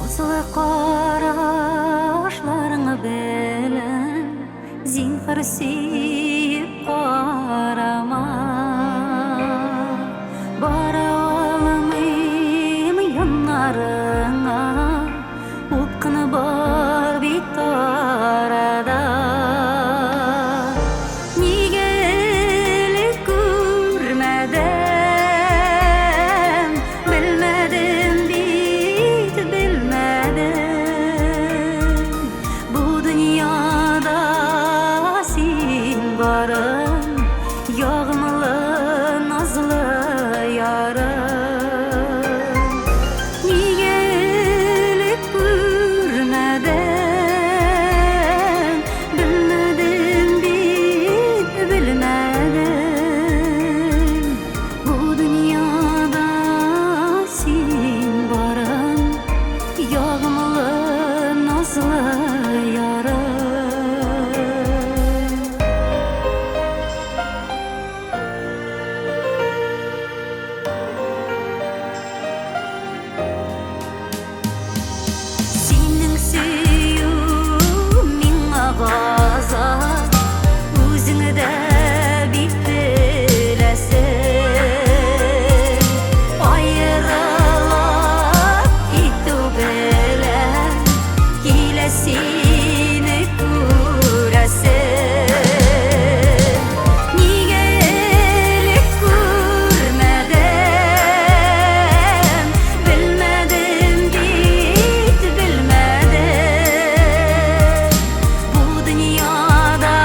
Назлы карашларың белән зинһар сөеп карама. Бара алмыйм яннарыңа, упкын бар бит арада. Нигә элек күрмәдем, белмәдем бит, белмәдем. Бу дөньяда син барын, ягымлы, назлы ярым. Нигә элек күрмәдем, белмәдем бит, белмәдем. Бу дөньяда син барын, ягымлы, назлы ярым. Синең сөю миңа газап, үзең дә бик беләсең. Аерылып китү белән килә сине күрәсем. Нигә элек күрмәдем, белмәдем бит, белмәдем. Бу дөньяда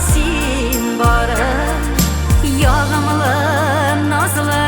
син барын, ягымлы, назлы